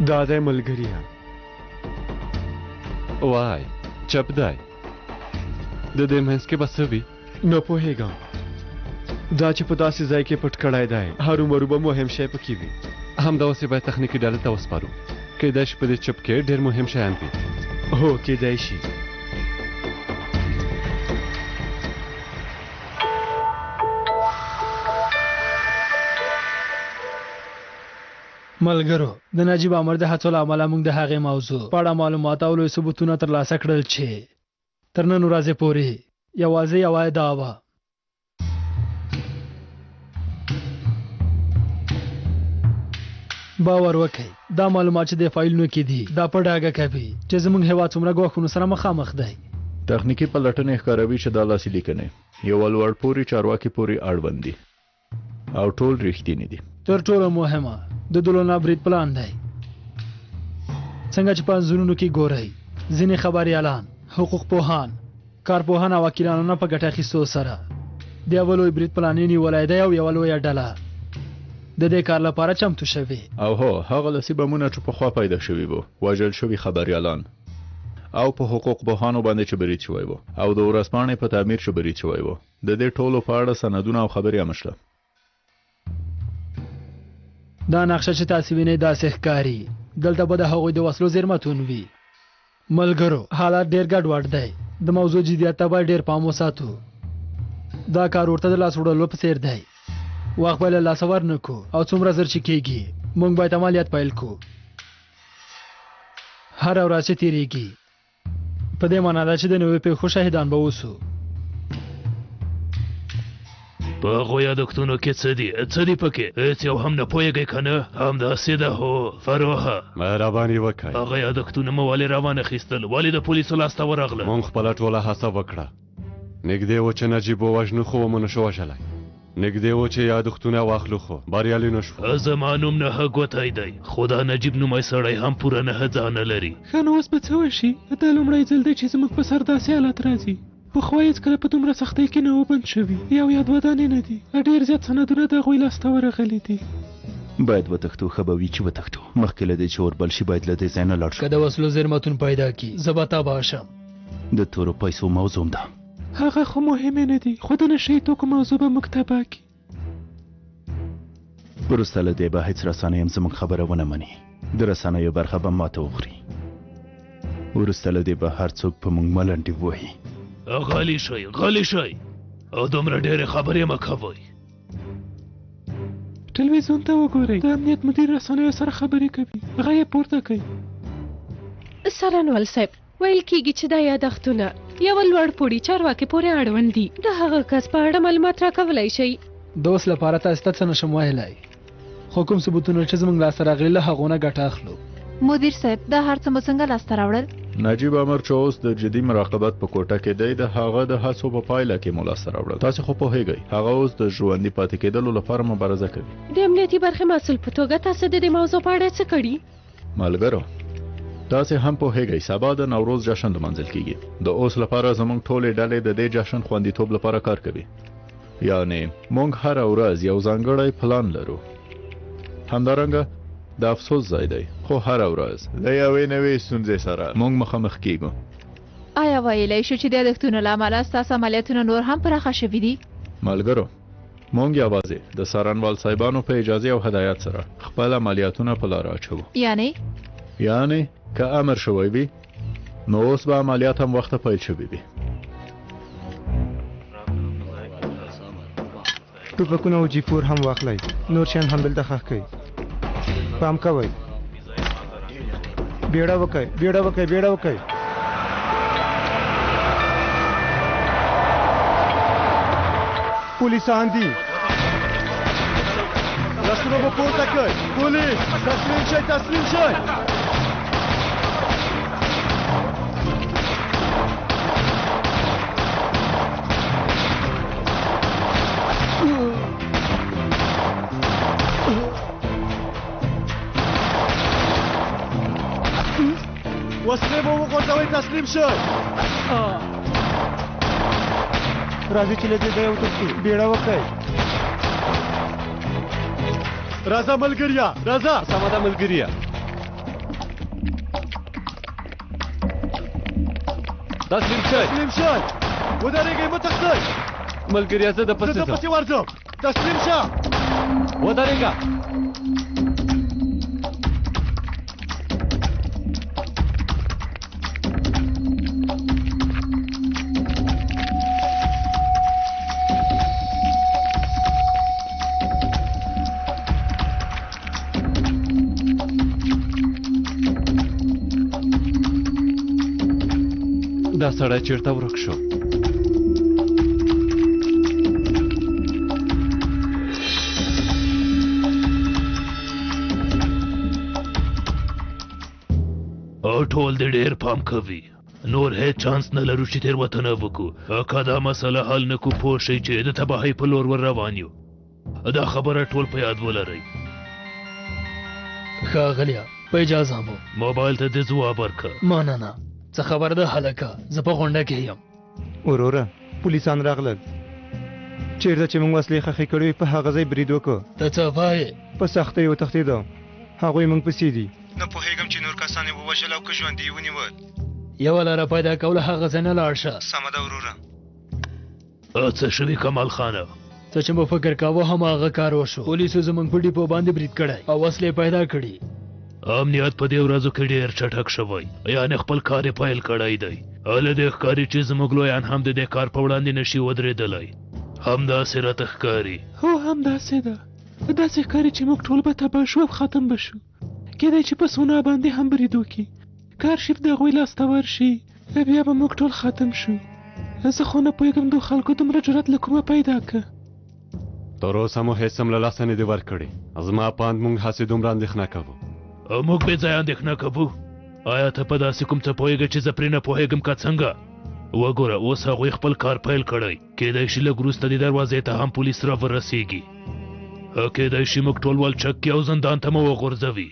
دا دی ملګریه. وای، چپ دی. د دې منځ کې به څه وي؟ نه پوهېږم. دا چې په داسې ځای کې پټ کړی دی، هرومرو به مهم شی پکې وي. همدا اوس یې باید تخنیکي ډلې ته وسپارو. کیدای شي په دې چپ کې ډېر مهم شیان وي. هو، کیدای شي. ملګرو، د نجیب امر د هڅو له امله موږ د هغې موضوع په اړه معلومات او لوی ثبوتونه ترلاسه کړل چې تر نن ورځې پورې یوازې یوه ادعا وه. باور وکړئ، دا معلومات چې د فایلونو کې دي، دا په ډاګه کوي چې زموږ هېواد څومره ګواښونو سره مخامخ دی. تخنیکي پلټنې ښکاروي چې دا لاسي لیکنې یوه لوړپوړي چارواکي پورې اړوند دي او ټول رښتیني دي. تر ټولو مهمه د دولونا برید پلان دی. څنګه چې په انځورونو کې ګورئ، ځینې خبریالان، حقوقپوهان، کارپوهان او وکیلانو نه په ګټه اخیستو سره د یوه لوی برید پلان یې نیولی دی او یوه لویه ډله د دې کار لپاره چمتو شوې. او هو، هغه لاسي بمونه چې پخوا پیدا شوي وو، وژل شوي خبریالان او په حقوقپوهانو باندې چې برید شوی وو او د ورځپاڼې په تعمیر چې برید شوی وو، د دې ټولو په اړه سندونه او خبرې هم شته. دا نقشه چې تاسې وینئ داسې ښکاري، دلته به د هغوی د وسلو زیرمتون وي. ملګرو، حالات ډېر ګډوډ دی. د موضوع جدیت ته باید ډېر پام وساتو. دا کار ورته د لاس وړلو په څېر دی. وخت باید له لاسه ورنه کړو او څومره زر چې کېږي موږ باید عملیات پیل کړو. هره ورځ چې تېرېږي په دې معنا ده چې د نویو پېښو شاهدان به اوسو. په هغو یادښتونو کې څه دي؟ څه دي پکې؟ هېڅ یو هم نه پوهېږئ که نه؟ همداسې ده، هو. فروحه، مهرباني وکړئ. هغه یادښتونه مو ولې راوانه خیستل؟ ولې د پولیسو لاس ته ورغله؟ موږ خپله ټوله هڅه وکړه. نږدې و چې نجیب ووژنو خو ومو نشو وژلی. نږدې و چې یادښتونه واخلو خو بریالي نه شوو. زما نوم نهه ګوتی دی، خو دا نجیب نومی سړی هم پوره نهه ځانه لري. ښه نو اوس به څه وشي؟ دا لومړی ځل دی چې زموږ په سر داسې حالت راځي. پخوا هېڅکله په دومره سختۍ کې نه و بند شوي. یو یا دوه دانې نه دي، ډېر زیات سندونه د هغوی لاسته ورغلي دي. باید وتښتو، ښه به وي چې وتښتو. مخکې له دې چې اور بل شي باید له دې ځای نه لاړ شو. که د وسلو زیرمتون پیدا کړي زه به تباه شم. د تورو پیسو موضوع هم ده. هغه خو مهمې نه دي، خو د نشه یي توکو موضوع به موږ تباه کړي. وروسته له دې به هېڅ رسنۍ هم زموږ خبره ونه مني. د رسنیو برخه به ماته وخوري. وروسته له دې به هر څوک په موږ ملنډې ووهي. غلي شئ، غلي شئ او دومره ډېرې خبرې مه کوئ. ټلویزیون ته وګورئ، د امنیت مدیر رسنیو سره خبرې کوي. غږ یې پورته کړئ. څارنوال صاحب، ویل کیږي چې دا یادښتونه یوه لوړ پوړي چارواکي پورې اړوند دي. د هغه کس په اړه معلومات راکولای شئ؟ د اوس لپاره تاسې ته څه نشم ویلای، خو کوم ثبوتونه چې زموږ لاسته راغلي له هغو نه ګټه اخلو. مدیر صاحب، دا هر څه مو څنګه لاسته راوړل؟ نجیب امر چې اوس د جدي مراقبت په کوټه کې دی، د هغه د هڅو په پایله کې مو لاسته راوړل. تاسې خو پوهېږئ، هغه اوس د ژوندي پاتې کېدلو لپاره مبارزه کوي. د امنیتي برخې مسؤل په توګه تاسو د دې موضوع په اړه څه کړي؟ ملګرو، تاسې هم پوهېږئ، سبا د نوروز جشن لمانځل کېږي. د اوس لپاره زموږ ټولې ډلې د دې جشن خوندیتوب لپاره کار کوي. یعنې موږ هره ورځ یو ځانګړی پلان لرو. همدارنګه د افسوس ځای دی، خو هره ورځ له یوې نوې ستونزې سره موږ مخامخ کېږو. آیا ویلی شو چې د یادښتونو له امله ستاسو عملیاتونه نور هم پراخه شوي دي؟ ملګرو، موږ یوازې د څارنوال صاحبانو په اجازې او هدایت سره خپل عملیاتونه په لاره اچوو. یعنې؟ یعنې که امر شوی وي نو اوس به عملیات هم وخته پیل شوي وي. ټوپکونه او جیپور هم واخلئ، نور شیان هم دلته ښخ کړئ. پام کوئ، بیړه وکړئ، بیړه وکړئ، بیړه وکړئ. پولیسان دي، لاسونه مو پورته کړئ. پولیس، تسلیم شئ، تسلیم شئ. وسلې مو وغورځوئ، تسلیم شئ. راځئ چې له دې ځایه وتښتو، بیړه وکړئ. راځه ملګریا، راځه. سمه ده ملګریا. تسلیم شئ، تسلیم شئ، ودرېږئ، مه تښتئ. ملګریه زه د پسې ځم، زه د پسې ورځم، تسلیم شه، ودرېږه. دا سړی چېرته ورک شو؟ او ټول دې ډېر پام کوي. نور هېڅ چانس نه لرو چې تېروتنه وکړو. که دا مسله حل نه کړو، پوه شئ چې د تباهۍ په لور ور روان یو. دا خبره ټول په یاد ولرئ. ښاغلیه، په اجازه مو. موبایل ته دې ځواب ورکړه. مننه. څه خبره ده هلکه، زه په غونډه کې یم. وروره، پولیسان راغلل. چېرته چې موږ وسلې ښخې کړې وې، په هغه ځای برید وکړ. ته څه وایې؟ په سختۍ وتښتېدم. هغوی موږ پسې دي. نه پوهېږم چې نور کسان یې ووژل او که ژوندي یې ونیول. یوه لاره پیدا کوله، هغه ځای نه لاړ شه. سمه ده وروره. څه شوي کمال خانه؟ څه چې مو فکر کاوه هماغه کار وشو. پولیسو زموږ په ډیپو باندې برید کړی او وسلې پیدا کړي. امنیت په دې ورځو کې ډېر چټک شوی، یعنې خپل کار یې پیل کړی دی. له دې ښکاري چې زموږ لویان هم د دې کار په وړاندې نشي ودرېدلی. همداسې راته ښکاري. هو همداسې ده. داسې ښکاري چې موږ ټول به تباه شو او ختم به شو. کېدای چې په سونا باندې هم برید وکړي. که ارشیف د هغوی لاسته ورشي، بیا به موږ ټول ختم شو. زه خو نه پوهېږم دو خلکو دومره جرأت له کومه پیدا که. تر اوسه مو هېڅ هم له لاسه نه دي ورکړي. زما په اند موږ هسې دومره اندېښنه کوو. موږ بې ځایه اندېښنه کوو؟ آیا ته په داسې کوم څه پوهېږې چې زه پرې نه پوهېږم که څنګه؟ وګوره اوس هغوی خپل کار پیل کړی. کېدای شي لږ وروسته دې دروازې ته هم پولیس راورسېږي. کېدای شي موږ ټول ولچک کړي او زندان ته مو وغورځوي.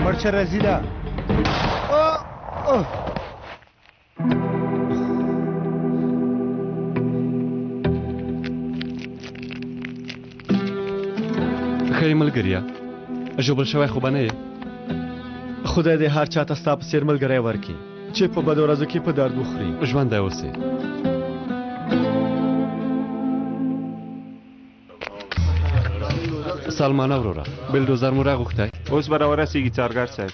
مړ شه رزیله. ښه یې ملګریه، ژوبل شوی خو به نه یې؟ خدای دې هر چا ته ستا په څېر ملګری ورکړي چې په بدو ورځو کې په درد وخوري. ژوندی اوسې. سلمانه وروره، بلډوزر مو راغوښتی؟ اوس به راورسېږي څارګر صاحب.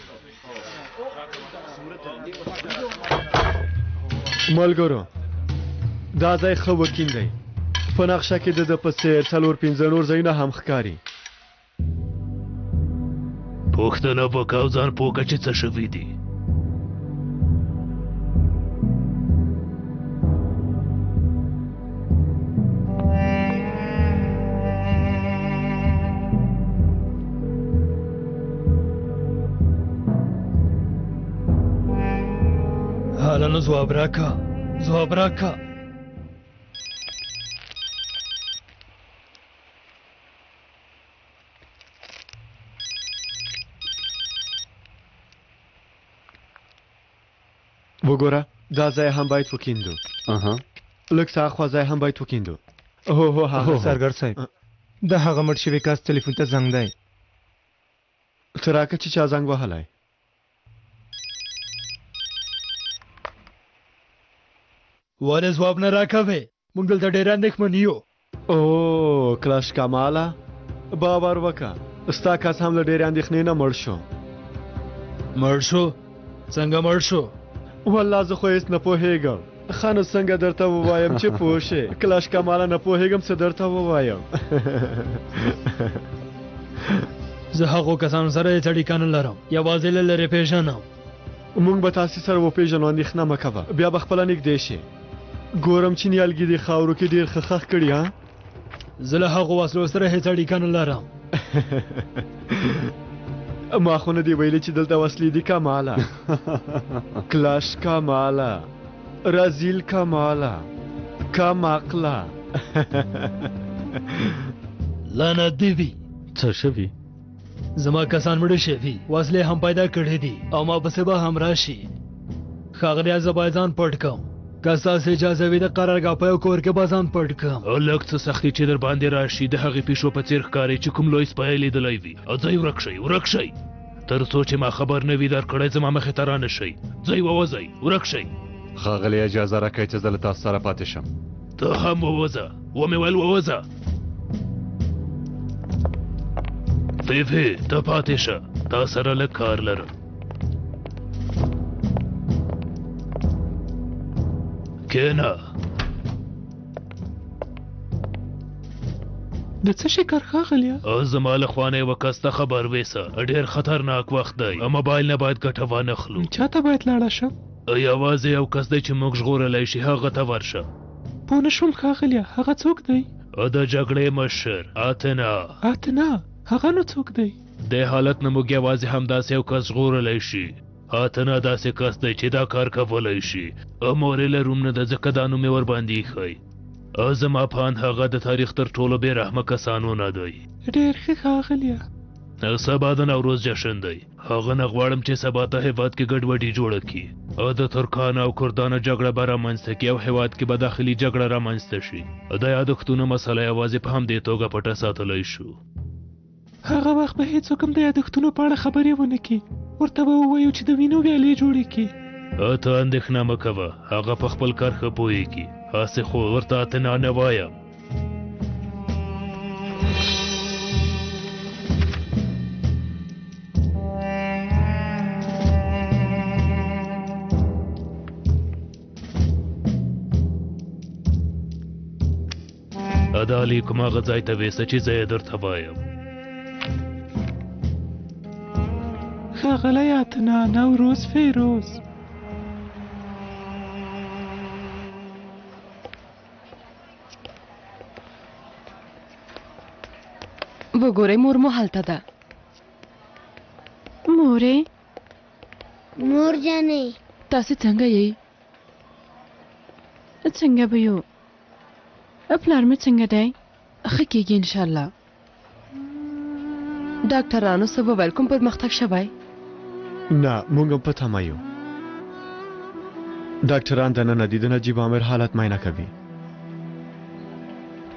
ملګرو، دا ځای ښه وکین دی. په نقشه کې د ده په څېر 4 5 نور ځایونه هم ښکاري. پوښتنه وکړه او ځان پوه کړه چې څه شوي دي. هله نو ځواب راکړه، ځواب راکړه. وګوره دا ځای هم باید وکیندو. لږ څه اخوا ځای هم باید وکیندو. هو هو هغه. څارګر صاحب، د هغه مړ شوي کس تلیفون ته زنګ دی. ته راکه چې چا زنګ وهلی. ولې ځواب نه راکوې؟ موږ دلته ډېر اندېښمن یو. او کلاش کماله، باور وکړه ستا کس هم له ډېرې اندېښنې نه مړ شو. مړ شو؟ څنګه مړ شو؟ والله زه خو هېڅ نه پوهېږم. ښه نو څنګه درته ووایم چې پوه شې؟ کلاش کماله نه پوهېږم څه درته ووایم. زه هغو کسانو سره هېڅ اړیکه نه لرم، یوازې له لرې پېژنم. موږ به تاسې سره وپېژنو، اندېښنه مه کوه، بیا به خپله نږدې شې. ګورم چې نیالګي دې خاورو کې ډېر ښه ښخ کړي. ها، زه له هغو وسلو سره هېڅ اړیکه نه لرم. ما خو نه دي ویلي چې دلته وسلې دي. کماله کلاش، کماله رزیل، کماله کم عقله. لعنت دې وي. څه شوي؟ زما کسان مړه شوي، وسلې هم پیدا کړې دي او ما پسې به هم راشي. ښاغلیه، زه باید ځان پټ کړم. که ستاسې اجازه وي د قرارګاه په یو کور کې به ځان پټ کړم. لږ څه سختي چې در باندې راشي د هغې پیشو په څېر ښکاري چې کوم لوی سپی لیدلی وي. ځئ ورک شئ، ورک شئ، تر څو چې ما خبر نه وي درکړی زما مخې ته رانه شئ. ځئ ووځئ، ورک شئ. ښاغلی، اجازه راکړئ چې زه له تاسو سره پاتې شم. ته هم ووځه، ومې ویل ووځه. فیفي، ته پاتې شه، تا سره لږ کار لرم. کښېنه. د څه شي کار ښاغلیه؟ زما له خوا نه یوه کس ته خبر ویسه، ډېر خطرناک وخت دی، موبایل نه باید ګټه وانخلو. چا ته باید لاړه شم؟ یوازې یو کس دی چې موږ ژغورلی شي، هغه ته ورشه. پوه نه شوم ښاغلیه، هغه څوک دی؟ د جګړې مشر اتنا. اتنا؟ هغه نو څوک دی؟ دې حالت نه موږ یوازې همداسې یو کس ژغورلی شي. اتنا داسې کس دی چې دا کار کولی شي. مور یې له روم نه ده، ځکه دا نوم یې ورباندې ایښی. زما په اند هغه د تاریخ تر ټولو بې رحمه کسانو نه دی. ډېر ښه ښاغلیه. سبا د نوروز جشن دی، هغه نه غواړم چې سبا ته هېواد کې ګډوډي جوړه کړي. د ترکانو او کردانو جګړه به رامنځته کړي او هېواد کې به داخلي جګړه رامنځته شي. د یادښتونو مسله یوازې په همدې توګه پټه ساتلی شو. هغه وخت به هېڅوک هم د یادښتونو په اړه خبرې ونه کړي، ورته به ووایو چې د وینو ویالې جوړې کړي. ته اندېښنه مه کوه، هغه په خپل کار ښه پوهېږي. هسې خو ورته اتنا نه وایم. دا لیک کوم هغه ځای ته ویسه چې زه یې درته وایم. ښاغلی اتنا، نوروز فیروز. وګورئ، مور مو هلته ده. مورې. مور جانې، تاسې څنګه یئ؟ څنګه به یو؟ پلار مې څنګه دی؟ ښه کېږي انشاءالله. ډاکټرانو څه وویل؟ کوم پرمختګ شوی؟ نه، موږ هم په تمه یو. ډاکټران دننه دي، د نجیب عامر حالت معاینه کوي.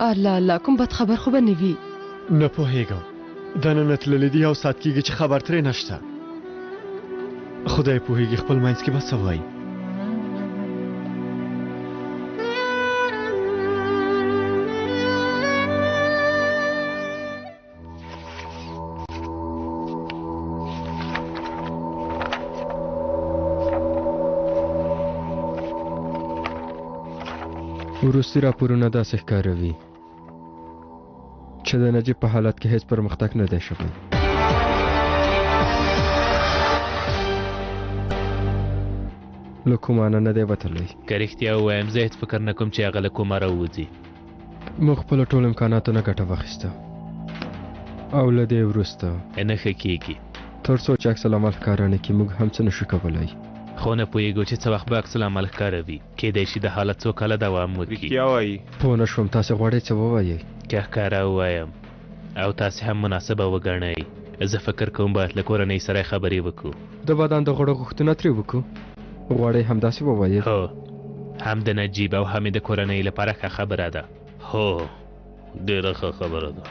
الله الله، کوم بد خبر خو به نه وي؟ نه پوهېږم، دننه تللي دي، یو ساعت کېږي چې خبر ترې نشته. خدای پوهېږي خپل منځ کې به څه وایي. وروستي راپورونه داسې ښکاروي چې د نجیب په حالت کې هېڅ پرمختګ نه دی شوی. له کومه نه دی وتلی. که رښتیا ووایم، زه هېڅ فکر نه کوم چې هغه له کومه راووځي. موږ خپلو ټولو امکاناتو نه ګټه واخیسته او له دې وروسته نه ښه کېږي. تر څو چې عکس العمل ښکاره نه کړي، موږ هم څه نشو کولی. خو نه پوهېږو چې څه وخت به عکس العمل ښکاره وي. کېدای شي د حالت څو کاله دوام وکړي. رښتیا وایي. پوه نه شوم، تاسې غواړئ څه ووایئ؟ که ښکاره ووایم او تاسې هم مناسبه وګڼئ، زه فکر کوم باید له کورنۍ سره خبرې وکړو. د بدن د غړو غوښتنه ترې وکړو؟ غواړئ همداسې ووایئ؟ هو، هم د نجیب او هم یې د کورنۍ لپاره ښه خبره ده. هو، ډېره ښه خبره ده.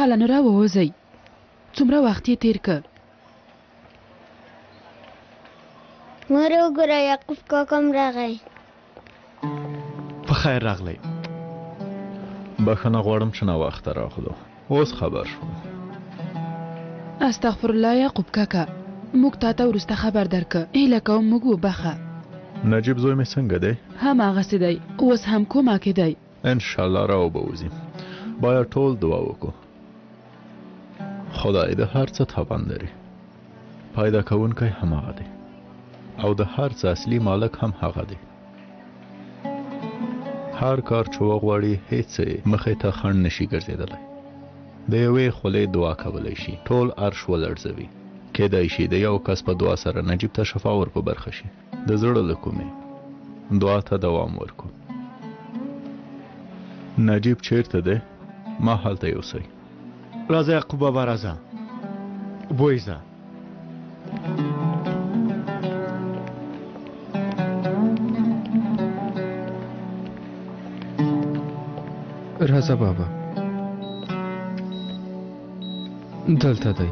هله نو راووځئ، څومره وخت یې تېر که. مور وګوره، یعقوب کاکا هم راغی. په خیر راغلی. بښنه غواړم چې ناوخته راغلو، اوس خبر شوم. استغفرالله یعقوب کاکا، موږ تا ته وروسته خبر درکه، هیله کوم موږ وبخښه. نجیب زوی مې څنګه دی؟ هماغسې دی، اوس هم کوما کې دی. انشاءالله راوبه وځي. باید ټول دعا وکړو. خدای د هر څه توان لري، پیدا کوونکی هم هغه دی او د هر څه اصلي مالک هم هغه دی. هر کار چې وغواړي هیڅ یې مخې ته خنډ نشي ګرځېدلی. د یوې خولې دعا کولی شي ټول عرش ولړزوي. کېدای شي د یو کس په دعا سره نجیب ته شفا ور په برخه شي. د زړه له کومې دعا ته دوام ورکو. نجیب چیرته دی؟ ما هلته یوسئ. راځه یعقوب بابا راځه، بویزه. راځه بابا، دلته دی.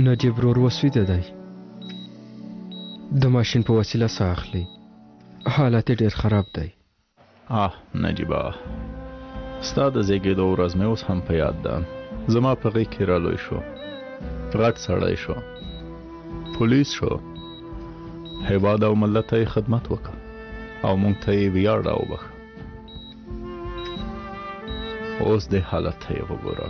نجیب ورور اوس ویده دی، د ماشین په وسیله ساه اخلي. حالت یې ډېر خراب دی. آه نجیبه، ستا د زیږېدو ورځ مې اوس هم په یاد ده. زما په غېږ کې را لوی شو، غټ سړی شو، پولیس شو، هېواد او ملت ته یې خدمت وکړ او موږ ته یې ویاړ راوبښه. اوس دې حالت ته یې وګوره.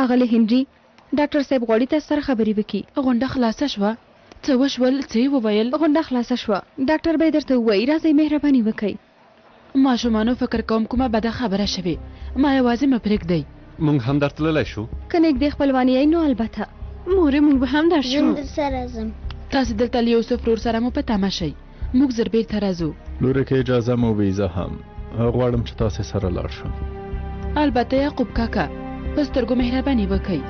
اغلې هنري، ډاکټر صاحب غواړي تاسو سره خبرې وکړي. غونډه خلاصه شوه؟ څه وشول؟ څه یې وویل؟ غونډه خلاصه شوه، ډاکټر به یې درته ووایي. راځئ مهرباني وکړئ. ماشومانو فکر کوم کومه بده خبره شوې، ما یوازې مه پرېږدئ. مونږ هم درتللی شو؟ که نږدې خپلوان یئ نو البته. مورې مونږ به هم درشو. زه هم درسره ځم. تاسې دلته له یوسف ورور سره مو په تمه شئ، موږ زر بېرته راځو. لورې که اجازه مو وي زه هم غواړم چې تاسې سره لاړ شم. البته یعقوب کاکا، په سترګو مهرباني وکړئ.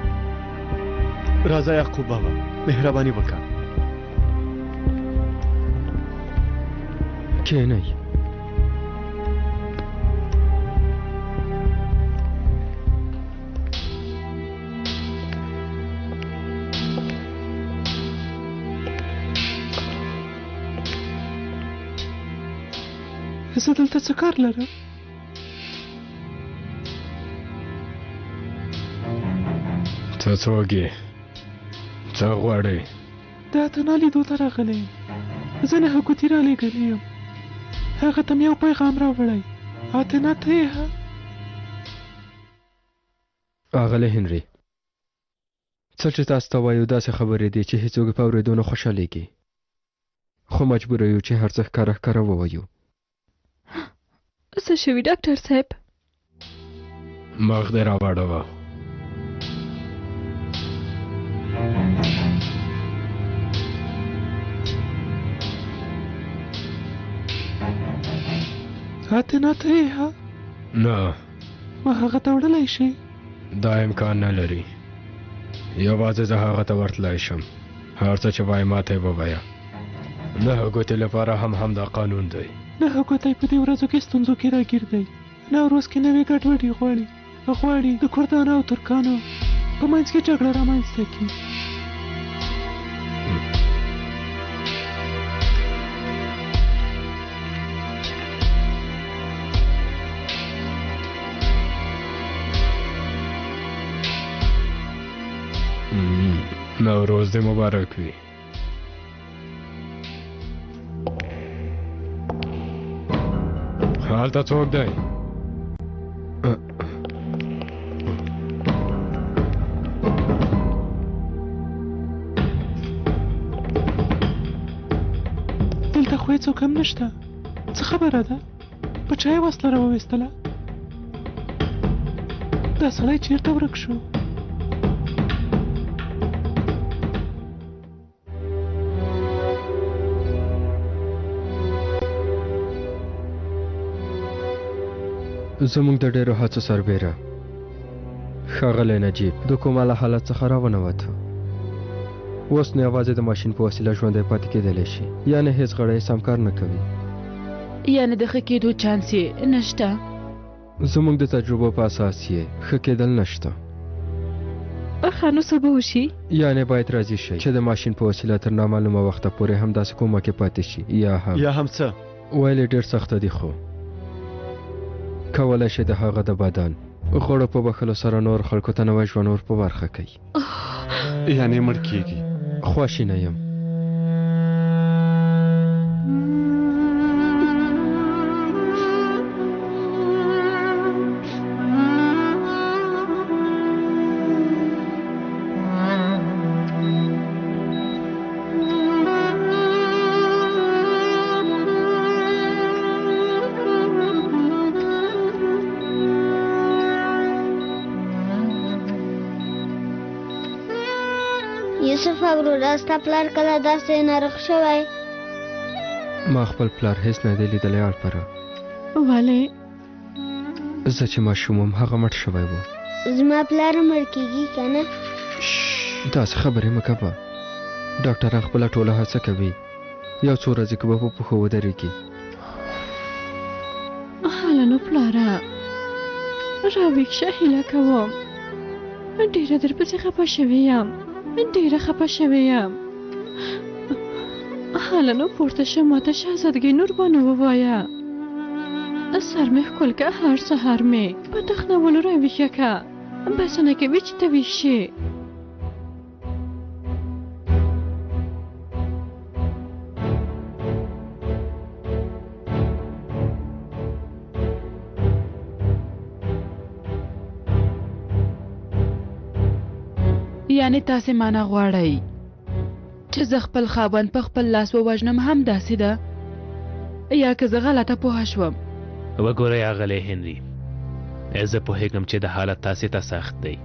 راځه یعقوب بابا، مهرباني وکړه. کښېنئ. زه دلته څه کار لرم؟ ته څوک یې؟ څه غواړې؟ د اتنا لیدو ته راغلی یم. زه نهه ګوتې رالېږلی یم. هغه ته مې یو پیغام راوړی. اتنا ته یې ها؟ اغلې هنري، څه چې تاسو ته وایو داسې خبرې دي چې هیڅوک یې په اورېدو نه خوشحالېږي، خو مجبوره یو چې هر څه ښکاره ښکاره ووایو. څه شوي ډاکټر صاحب؟ مخ دې راواړوه. اتنا ته یې ها؟ نه. ما هغه ته وړلی شي؟ دا امکان نه لري. یوازې زه هغه ته ورتلای شم. هر څه چې وایې ماته یې ووایه. نهه ګوتې لپاره هم همدا قانون دی. نهه ګوتی په دې ورځو کې ستونزو کې راګیر دی. نوروز کې نوې ګډوډي غواړي. غواړي د کردانو او ترکانو په منځ کې جګړه رامنځته کړي. نوروز دې مبارک وي. هلته څوک دی؟ دلته خو هېڅوک هم نشته. څه خبره ده؟ په چا یې وسله راوویستله؟ دا سړی چېرته ورک شو؟ زموږ د ډېرو هڅو سربېره ښاغلی نجیب د کوما له حالت څخه راونوت. اوس نو یوازې د ماشین په وسیله ژوندی پاتې کېدلی شي، یعنې هېڅ غړی یې سم کار نه کوي. یعنې د ښه کېدو چانس یې نشته؟ زموږ د تجربو په اساس یې ښه کېدل نشته. ښه نو څه به وشي؟ یعنې باید راضي شئ چې د ماشین په وسیله تر نامعلومه وخته پورې همداسې کومه کې پاتې شي، یا هم یا هم څه؟ ویل یې ډېر سخته دي، خو کولی شئ د هغه د بدن غړو په بښلو سره نور خلکو ته نوی ژوند ور په برخه کړئ. یعنې مړ کېږي؟ خواشینی یم. یوسف وروره، ستا پلار کله داسې ناروغ شوی؟ ما خپل پلار هیڅ نه دی لیدلی الپره. ولې؟ زه چې ماشوم وم هغه مړ شوی و. زما پلار مړ کیږي که نه؟ داسې خبرې مه کوه. ډاکټران خپله ټوله هڅه کوي، یو څو ورځې کې به په پښو ودرېږي. هله نو پلاره، راویښ شه، هیله کوم. ډېره درپسې خفه شوې یم، ډېره خفه شوې یم. هله نو پورته شه، ماته شهزادګۍ نوربانو ووایه. سر مې ښکل که، هر سهار مې په تخنولو راویښه که، بسنه کوي چې ته ویښ شې. یعنې تاسې مانه غواړئ چې زه خپل خاوند په خپل لاس ووژنم، هم داسې ده؟ یا که زه غلطه پوهه شوم؟ وګورئ اغلې هنري، زه پوهېږم چې د حالت تاسې ته سخت دی،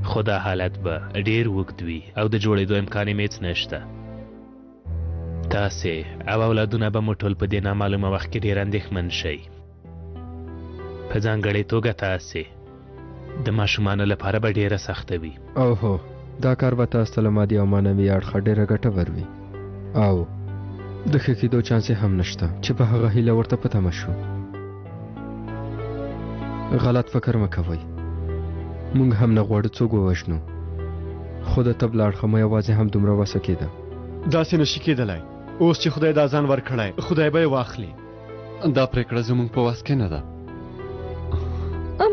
خو دا حالت به ډېر اوږد وي او د جوړېدو امکان یې هېڅ نشته. تاسې او اولادونه به مو ټول په دې نامعلومه وخت کې ډېر اندېښمن شئ، په ځانګړې توګه تاسې. د ماشومانو لپاره به ډېره سخته وي. او هو، دا کار به تاسو ته له مادي او معنوي اړخه ډېره ګټور وي او د ښه کېدو چانس یې هم نشته چې په هغه هیله ورته په تمه شو. غلط فکر مه کوئ، موږ هم نه غواړو څوک ووژنو، خو د طب له اړخه مو یوازې هم دومره وسه کېده. داسې نشي کېدلی. اوس چې خدای دا ځان ورکړی، خدای به یې واخلي. دا پرېکړه زموږ په وس کې نه ده.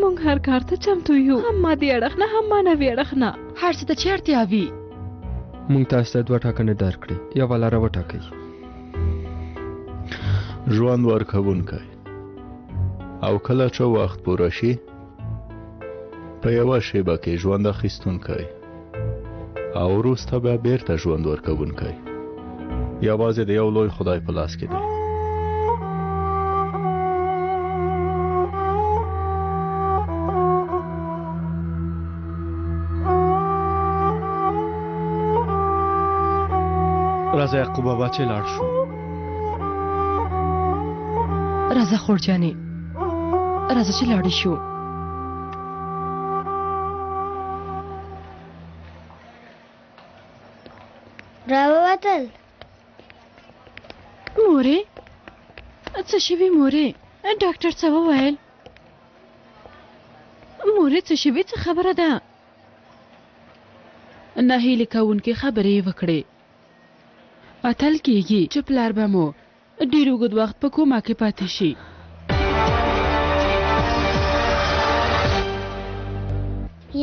موږ هر کار ته چمتو یو، هم مادي اړخ نه، هم معنوي اړخ نه، هر څه ته چې اړتیا وي. موږ تاسو ته دوه ټاکنې درکړې، یوه لاره وټاکئ. ژوند ورکوونکی، او کله چې وخت پوره شي په یوه شیبه کې ژوند اخیستونکی او وروسته بیا بیرته ژوند ورکوونکی یوازې د یو لوی خدای په لاس کې دی. راځه یعقوب بابا چې لاړ شو. راځه خور جانې، راځه چې لاړې شو. راووتل. مورې، څه شوي مورې؟ ډاکټر څه وویل؟ مورې څه شوي، څه خبره ده؟ ناهیلې کوونکې خبرې یې وکړې. اتل کیږي چې پلار به مو ډېر اوږد وخت په کوما کې پاتې شي.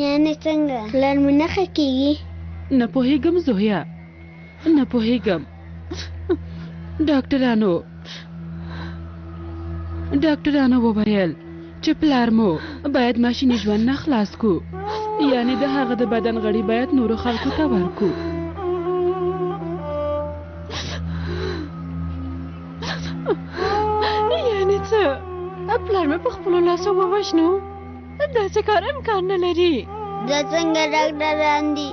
یعنې څنګه؟ پلار مو نه ښه کیږي؟ نه پوهېږم زویه، نه پوهېږم. ډاکټرانو وویل چې پلار مو باید ماشیني ژوند نه خلاص کو، یعنې د هغه د بدن غړي باید نورو خلکو ته ورکو. یعنې څه؟ پلار مې په خپلو لاسو ووژنو؟ داسې کار امکان نه لري. دا څنګه ډاکټران دي؟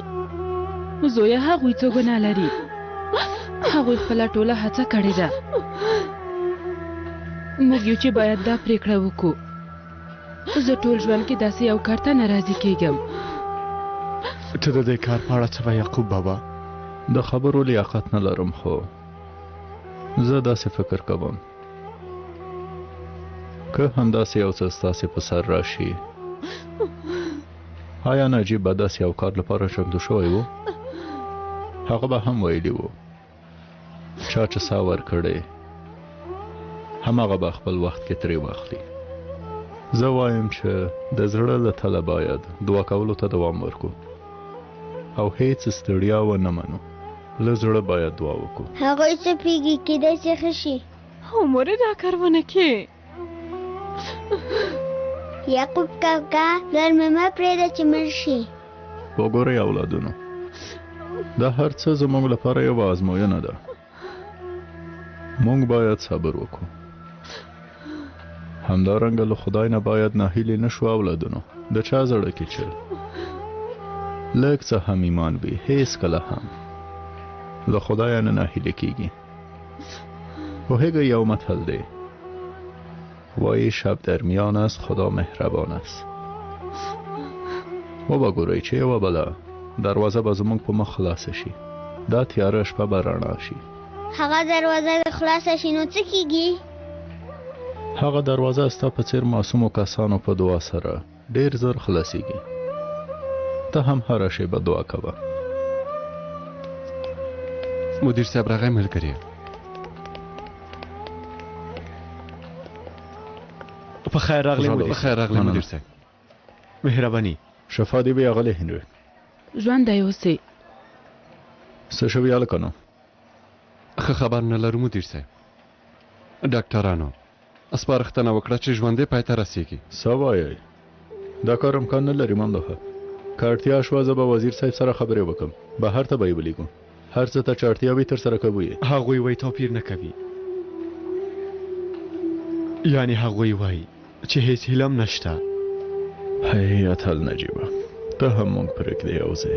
زویه، هغوی څه ګناه لري؟ هغوی خپله ټوله هڅه کړې ده. موږ یو چې باید دا پرېکړه وکړو. زه ټول ژوند کې داسې یو کار ته نه راضي کېږم. ته د دې کار په اړه څه وایې یعقوب بابا؟ د خبرو لیاقت نه لرم، خو زه داسې فکر کوم که همداسې یو څه ستاسې په سر راشي، آیا نجیب به داسې یو کار لپاره چمتو شوی و؟ هغه به هم ویلي و چا چې ساه ورکړې هماغه به خپل وخت کې ترې واخلي. زه وایم چې د زړه له تله باید دعا کولو ته دوام ورکو او هیڅ ستړیا ونه منو. له زړه باید دعا وکړو. هغوی څه پیږي، کیدای شي ښه شي. هو مورې، دا کار ونه کې. یعقوب کاکا، پلار مې مه پرېږده چې مړ شي. وګورئ اولادونو، دا هر څه زموږ لپاره یوه ازموینه ده. موږ باید صبر وکړو. همدارنګه له خدای نه باید ناهیلي نه شو اولادونو. د چا زړه کې چې لږ څه هم ایمان وي، هیڅکله هم له خدایه نه ناهیلې کیږي. پوهېږئ یو متل دی، وایي شب در میان است خدا مهربان است. وبه ګورئ چې یوه بله دروازه به زموږ په مخ خلاصه شي، دا تیاره شپه به رڼا شي. هغه دروازه که خلاصه شي نو څه کیږي؟ هغه دروازه ستا په څیر معصومو کسانو په دعا سره ډیر زر خلاصیږي. ته هم هره شیبه دعا کوه. مدیر صاحب راغی ملګری. په خیر راغلی مدیر. په خیر راغلی مدیر صاحب. مهرباني. شفا دې وي اغلې هنري. ژوندی اوسې. څه شوي هلکانو؟ ښه خبر نه لرو مدیر صاحب. ډاکټرانو سپارښتنه وکړه چې ژوندی پای ته رسیږي. څه وایئ؟ دا کار امکان نه لري ممدوحه. که اړتیا شوه زه به وزیر صاحب سره خبرې وکړم، بهر ته به یې ولیږو. هر څه ته چې اړتیا وي ترسره کوو یې. هغوی وایي توپیر نه کوي، یعنې هغوی وایي چې هیڅ هیله هم نشته. هی اتل نجیبه، ته هم موږ پرېږدې او ځې.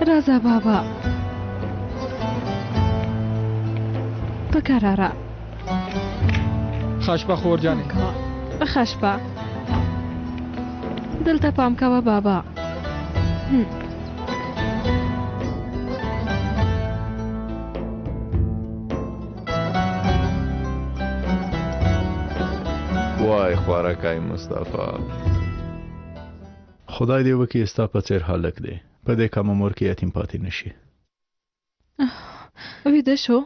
راځه بابا، په کراره. ښه شپه خور جانې. ښه شپه. دلته پام کوه بابا. وای خوارکی مصطفی. خدای دې وکړي ستا په څیر هلک دی په دې کم عمر کې یتیم پاتې نشي. ویده شو؟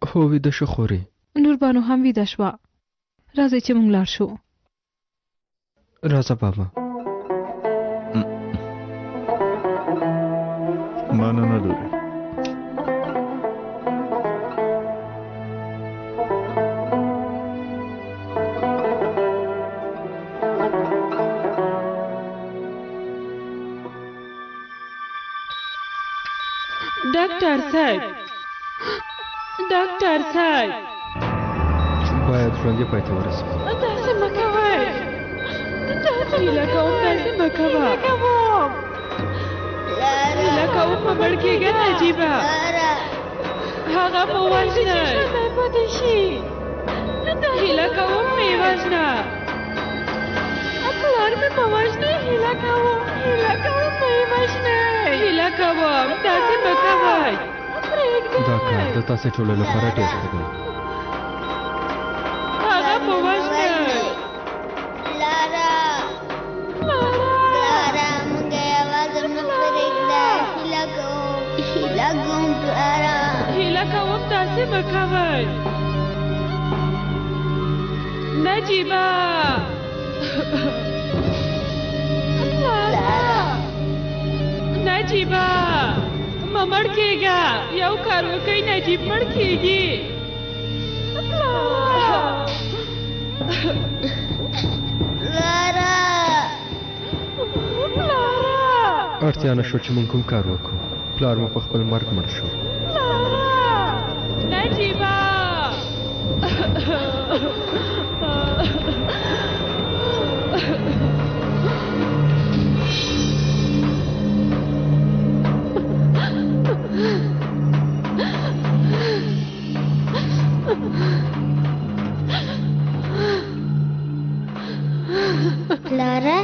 هو ویده شو خورې. نوربانو هم ویده شوه. راځئ چې موږ لاړ شو. راځه بابا. مننه لورې. ډاکټر صاحب، ډاکټر صاحب، باید ژوندي پای ته ورسوي. داسې مه کوئ، داسې هیله کوم، داسې مه کوه. هیله کوم مه مړ کېږه نجیبه. هغه مه وژنئ. پاتې شي. هیله کوم مه یې وژنه. پلار مې مه وژنئ. هیله کوم، هیله کوم مه یې وژنئ. هیله کوم داسې مه کوئ. دا کار د تاسې ټولو لپاره ډېر ښه دی. هغه مه وژنئ. پلاره، پلاره، موږ یوازې مه پرېږده. هیله کوم، هیله کوم پلاره. هیله کوم داسې مه کوئ. نجیبه، پلاره، نجیبه، مه مړ کېږه. یو کار وکړئ، نجیب مړ کېږي. پلاره، پلاره، اړتیا نه شو چې موږ کوم کار وکړو. پلار مو په خپل مرګ مړ شو. پلاره، نجیبه. پلاره،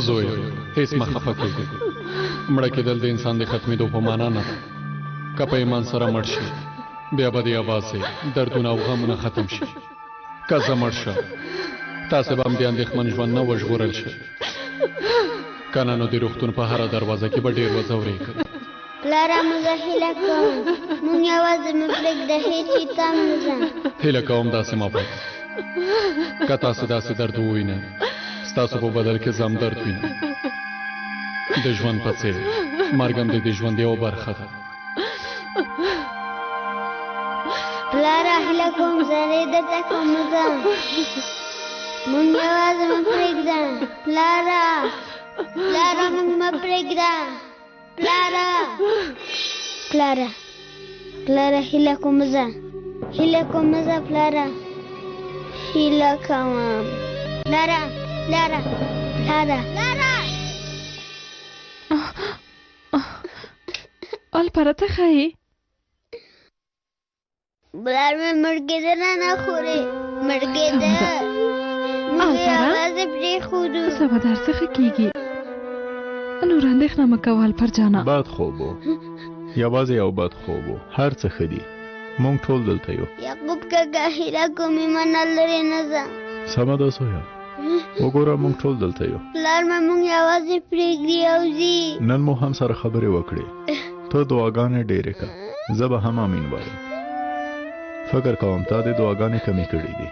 زوی هیڅ مه خفه کېږئ. مړه کېدل د انسان د ختمېدو په معنا نه ده. که په ایمان سره مړ شي بیا به د یوازې دردونه او غمونه ختم شي. که زه مړ شم تاسې به هم د اندېښمن ژوند نه وژغورل شئ. که نه نو د روغتون په هره دروازه کې به ډېر وځورېږئ. پلاره، موږ هیله کوم، موږ یوازې مه پرېږده، هېڅ چېرته هم نه ځم. هیله کوم داسې مه وایئ. که تاسې داسې درد ووینئ ستاسو په بدل کې زه هم درد وینم. د ژوند په څېر مرګ هم د دې ژوند یوه برخه ده. پلاره، هیله کوم، زارۍ درته کوم، مه ځه. موږ یوازې مه پرېږده. پلاره، پلاره، موږ مه پرېږده. پلاره، پلاره، پلاره، هیله کوم مه ځه. هیله کوم مه ځه پلاره. هیله کوم. لاره لاره لاره لاره. الپره ته ښه یې؟ بلار مې مړ کېده نه خورې مړ کېده. موږ یې یوازې پرېښودو. سبا در څه ښه کېږي، نور اندېښنه مه کوه الپر جانه. بد خوب و، یوازې یو بد خوب و. هر څه ښه دي، موږ ټول دلته یو. یعقوب کاکا هیله کوم ما نه لرې نه ځه. سمه ده زویه، وګوره موږ ټول دلته یو. پلار مې موږ یوازې پرېږدي او ځي. نن مو هم سره خبرې وکړې. ته دعاګانې ډېرې که، زه به هم امین وایم. فکر کوم تا دې دعاګانې کمې کړې دي.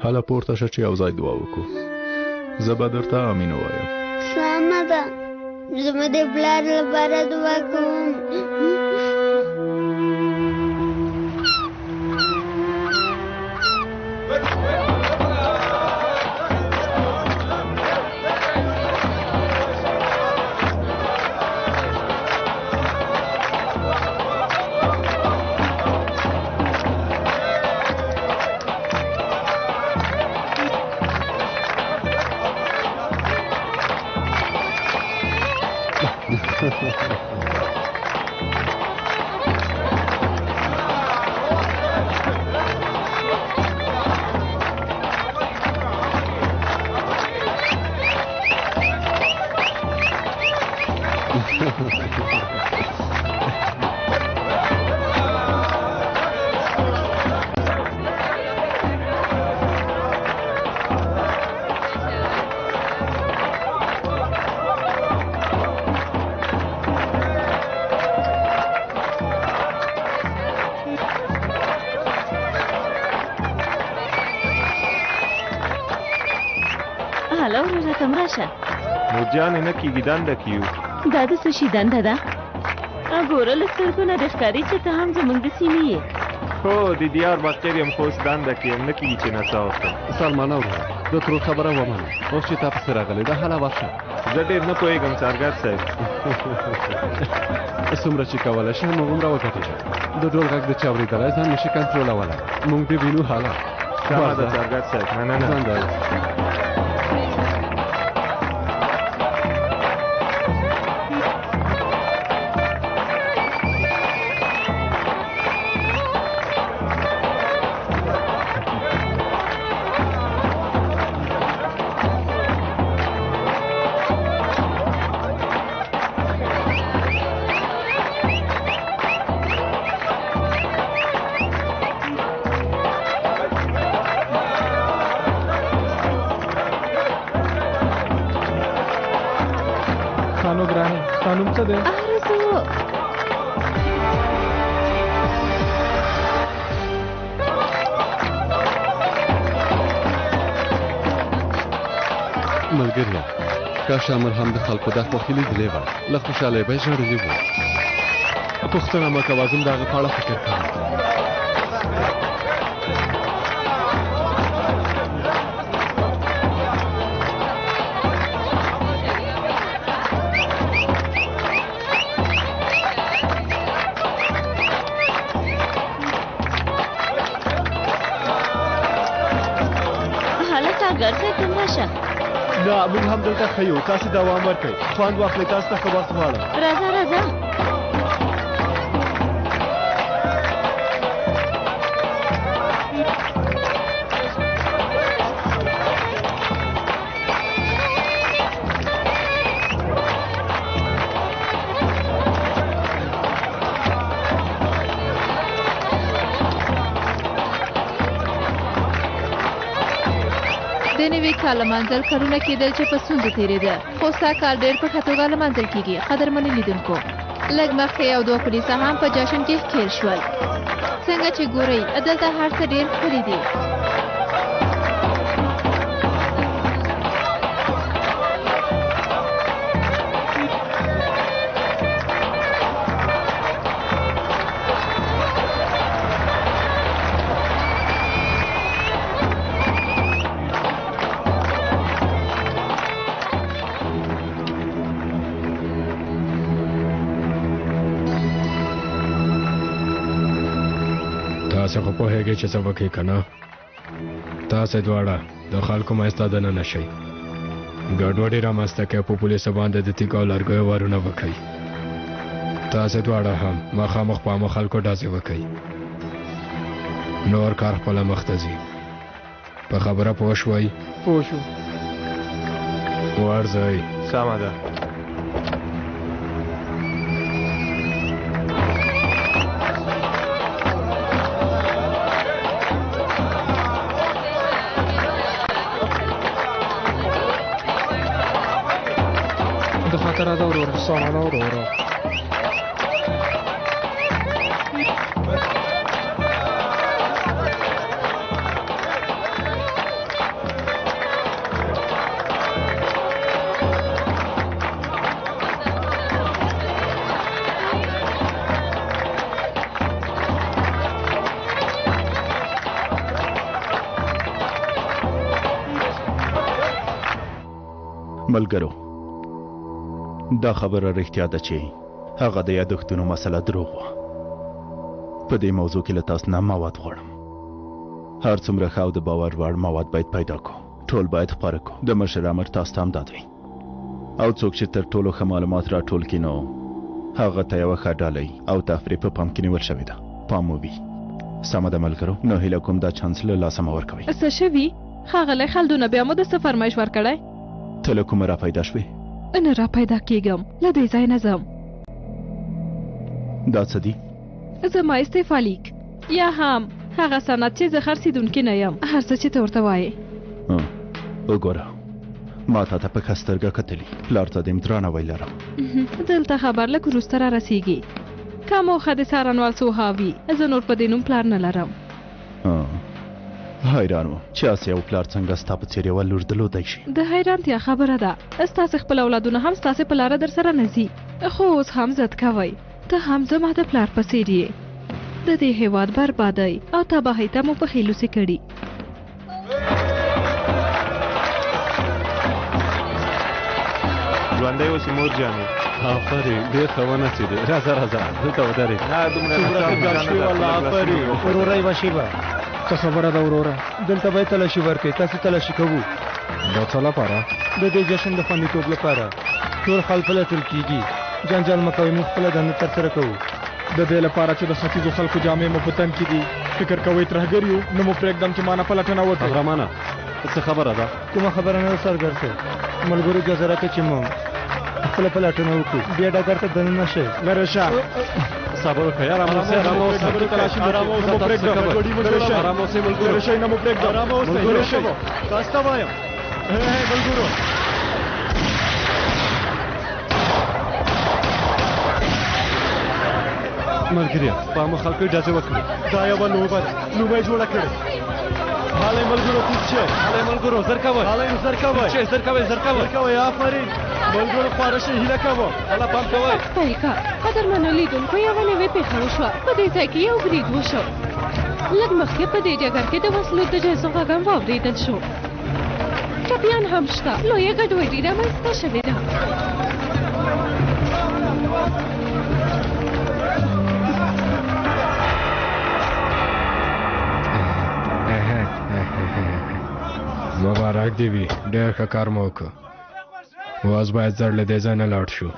هله پورته شه چې یو ځای دعا وکړو. زه به درته امین ووایم. سمه ده، زه به د پلار لپاره دعا کوم. هله وروره تم راشه. مورجانې نه کېږي، دنده کې یو. دا د څه شي دنده ده؟ ګوره له سترګو نه دې ښکاري چې ته هم زموږ د سیمې یې. هو د دیار باقر یم، خو اوس دنده کې یم، نه کېږي چې نڅا وکړم. سلمانه وروره د ترور خبره ومنه، اوس چې تا پسې راغلې ده هله ورشه. زه ډېر نه پوهېږم څارګر صاحب. څومره چې کولی شې هماغومره وګټېږه. د ډول غږ د چا اورېدلی ځان نشي کنټرولولی. موږ دې وینو هله. سمه ده څارګر صاحب، مننه. ژوندی. خانو ګرانې، ستا نوم څه دی؟ آرزو. ملګریا، کاش امر هم د خلکو دا خوښي لیدلې وه، له خوشحالۍ به یې ژړلي وو. پوښتنه مه کوه، زه هم د هغه په اړه فکر کوم. هله څارګر صاحب تم راشه. نه، موږ هم دلته ښه یو، تاسې دوام ورکړئ، خوند واخلئ، تاسو ته ښه وخت غواړم. راځه راځه. د نوي کال لمانځل کلونه کېدل چې په ستونزو تېرېده، خو سږ کال ډېر په ښه توګه لمانځل کېږي. قدرمنو لیدونکو، لږ مخکې یو دوه پولیسه هم په جشن کې ښکېل شول. څنګه چې ګورئ دلته هر څه ډېر ښکلي دي. تاسې خو پوهېږئ چې څه وکړئ که نه؟ تاسې دواړه د خلکو منځ ته دننه شئ، ګډوډي رامنځته کوئ، په پولیسو باندې د تیږو او لرګیو وارونه وکړئ. تاسې دواړه هم مخامخ په عامو خلکو ډزې وکړئ. نور کار خپله مخته ځي. په خبره پوه شوئ؟ پوه شو. ورځئ. سمه ده. د خاطره ده وروره. سمه ده وروره. ملګرو دا خبره رښتیا ده چې هغه د یادښتونو مسله دروغ وه. په دې موضوع کې له تاسو نه مواد غواړم. هر څومره ښه او د باور وړ مواد باید پیدا کو، ټول باید خپاره کو. د مشر امر تاسو ته همدا دی. او څوک چې تر ټولو ښه معلومات راټول کړي نو هغه ته یوه ښه ډالۍ او تفریح په پام کې نیول شوې ده. پام مو وي. سمه ده ملګرو، نو هیله کوم دا چانس له لاسه مه ورکوئ. څه شوي ښاغلی خلدونه، بیا مو د څه فرمایش ورکړی؟ ته له کومه را پیدا شوې؟ نه را پیدا کیږم، له دې ځای نه ځم. دا څه دي؟ زما استعفا لیک، یا هم هغه سند چې زه خرڅېدونکې نه یم، هر څه چې ته ورته وایې. وګوره، ما تا ته په ښه سترګه کتلي، پلار ته دې درناوی لرم. دلته خبر لږ وروسته را رسیږي. که موخه د څارنوال سوها وي، زه نور په دې نوم پلار نه لرم. حیران وم چې هسې یو پلار څنګه ستا په څېر یوه لور درلودی شي. د حیرانتیا خبره ده، ستاسې خپل اولادونه هم ستاسې په لاره درسره نه ځي، خو اوس هم ضد کوئ. ته هم زما د پلار په څېر یې. د دې هېواد بربادۍ او تباهۍ ته مو پښې لوڅې کړي. ژوندی اوسې مور جانې. آفرین، ډېر ښه ونڅېدې. راځه راځه، دلته ودرېږه. نه دومره څومره ښه ګډ شوې والله، آفرین. وروره یوه شېبه. څه خبره ده وروره؟ دلته باید تلاشي ورکړئ، تاسې تلاشي کوو. د څه لپاره؟ د دې جشن د خوندیتوب لپاره. ټول خلک پلټل کېږي. جنجال مه کوئ، موږ خپله دنده ترسره کوو. د دې لپاره چې د ختیځو خلکو جامې مو په تن کې دي، فکر کوئ ترهګر یو؟ نه مو پرېږدم چې مانه پلټنه وکړئ. قهرمانه، څه خبره ده؟ کومه خبره نه ده سرګر صاحب. ملګرو اجازه راکړئ چې موږ خپله پلټنه وکړو، بیا ډګر ته دننه شئ. لرې شه. صبر وکړئ، ارام اوسئ، ارام اوسئ. ارام اوسئ، تاسو څه کوئ؟ ارام اوسئ ملګرو. لرې شئ، نه مو پرېږدم. ارام اوسئ، ملګرو. تاسو ته وایم. هی ملګرو. ملګریا، په عامو خلکو یې ډزې وکړې. دا یوه لوبه ده، لوبه یې جوړه کړې. هلئ ملګرو، کوز شئ. هلئ ملګرو، زر کوئ. هلئ، زر کوئ. شئ، زر کوئ، زر کوئ. زر کوئ، آفرین. ملګرو، خواره شئ، هیله کوم. هله پام کوئ. پیل کړه. قدرمنو لیدونکو، یوه نوې پېښه وشوه. په دې ځای کې یو برید وشو. لږ مخکې په دې ډګر کې د وسلو د ډزو غږ هم واورېدل شو. ټپیان هم شته. لویه ګډوډي رامنځته شوې ده. مبارک دی وي، ډېر ښه کار مو وکړ. اوس باید زر له دې ځای نه لاړ شو.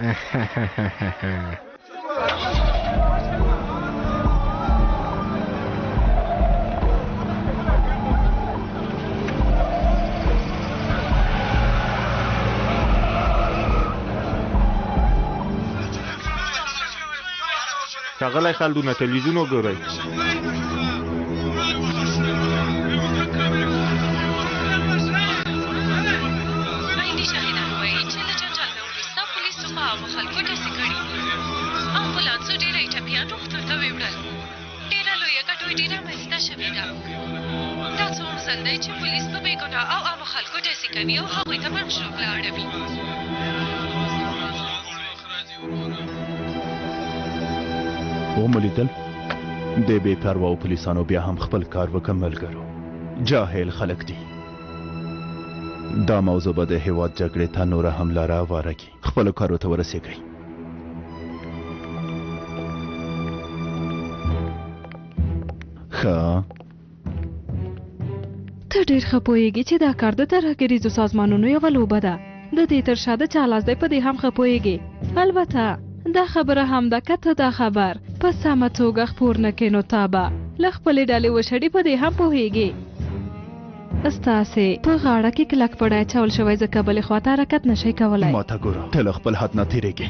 ښاغلی خلدونه، تلویزیون وګورئ. عیني شاهدان وايي چې له جنجال نه وروسته پولیسو په عامو خلکو ډزې کړي. امبولانسو ډېری ټپیان روغتون ته ویوړل. ډېره لویه ګډوډي رامنځته شوې ده. دا څوم ځل دی چې پولیس په بې ګناه او عامو خلکو ډزې کوي او هغوی ته مرګ ژوبله اړوي. ومو لیدل دې بې پرواو پولیسانو بیا هم خپل کار وکړ. ملګرو، جاهل خلک دي. دا موضوع به د هیواد جګړې ته نوره هم لاره هواره کړي. خپلو کارو ته ورسېږئ. ښه، ته ډېر ښه پوهېږې چې دا کار د ترهګریزو سازمانونو یوه لوبه ده. د دې تر شا د چا لاس دی په دې هم ښه پوهېږې. البته دا خبره هم ده که ته دا خبر په سمه توګه خپور نه کړې نو تا به له خپلې ډلې وشړي په دې هم پوهېږې. ستاسې په غاړه کې کلک پړی اچول شوی ځکه بلې خوا ته حرکت نه شئ کولی. ماته ګوره، ته له خپل حد نه تېرېږې.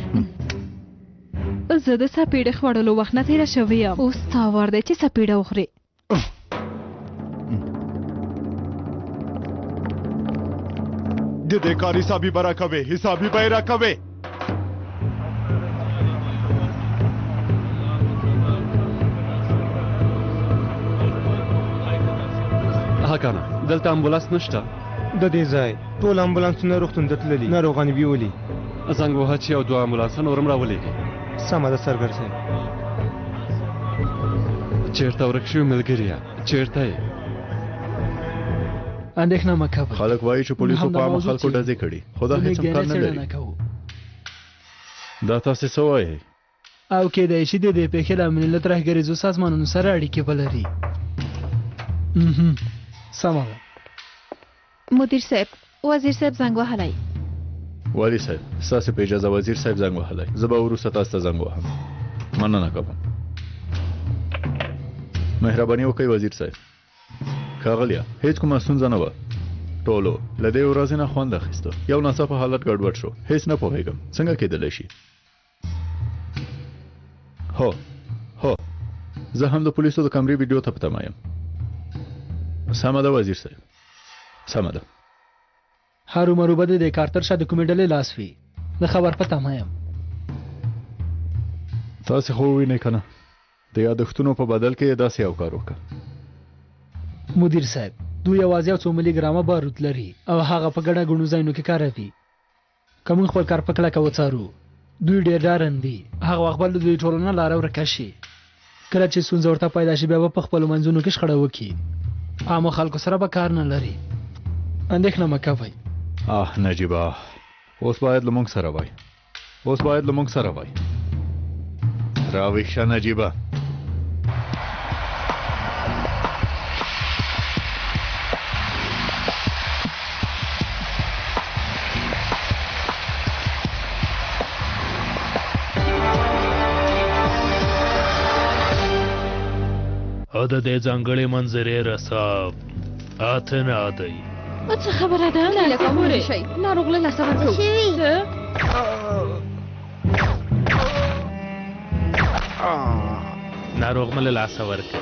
زه د څپېړې خوړلو وخت نه تېره شوې یم. اوس ستا وار دی چې څپېړه وخورې. د دې کار حسابي به راکوې، حسابي به یې راکوې. هاکانه دلته امبولانس نشته. د دې ځای ټول امبولانسونه روغتون ته تللي، ناروغان یې بیولي. زنګ ووهه چې یو دوه امبولانسه نور هم راولېږي. سمه ده سرګر صاحب. چېرته ورک شوي ملګریه، چېرته یې؟ اندېښنه مه کوئ. خلک وایي چې پولیسو په عامو خلکو ډزې کړي، خو دا هېڅ امکان نه لري. دا تاسې څه وایئ؟ او کېدای شي د دې پېښې لاملین له ترهګریزو سازمانونو سره اړیکې ولري. سمه ده. مدیر صاحب، وزیر صاحب زنګ وهلی. والي صاحب، ستاسې په اجازه وزیر صاحب زنګ وهلی. زه به وروسته تاسو ته زنګ وهم. مننه کوم. مهرباني وکړئ وزیر صاحب. ښاغلیه، هیڅ کومه ستونزه نه وه. ټولو له دې ورځې نه خوند اخیسته. یو ناڅاپه حالت ګډوډ شو. هیڅ نه پوهېږم څنګه کېدلی شي. هو هو، زه هم د پولیسو د کمرې ویډیو ته په تمه یم. سمه ده وزیر صاحب، سمه ده. هرومرو به د دې کار تر شا د کومې ډلې لاس وي. د خبر په تمه یم. تاسې خو ووینئ که نه، د یادښتونو په بدل کې یې داسې یو کار وکړ. مدیر صاحب، دوی یوازې یو څو ملي ګرامه باروت لري او هغه په ګڼه ګوڼو ځایونو کې کاروي. که موږ خپل کار په کلکه وڅارو، دوی ډېر ډارن دي. هغه وخت به له دوی ټولو نه لاره ورکه شي. کله چې ستونزه ورته پیدا شي، بیا به په خپلو منځونو کې شخړه وکړي. عامو خلکو سره به کار نه لري. اندېښنه مه کوئ. آه نجیبه، اوس باید له موږ سره وای. اوس باید له موږ سره وای. راویښ شه نجیبه. او د دې ځانګړې منظرې رسا اتنا دی. څه خبره ده؟ هیله کوم ویده شئ، ناروغ له لاسه ورکوو. څه؟ ناروغ مې له لاسه ورکړ.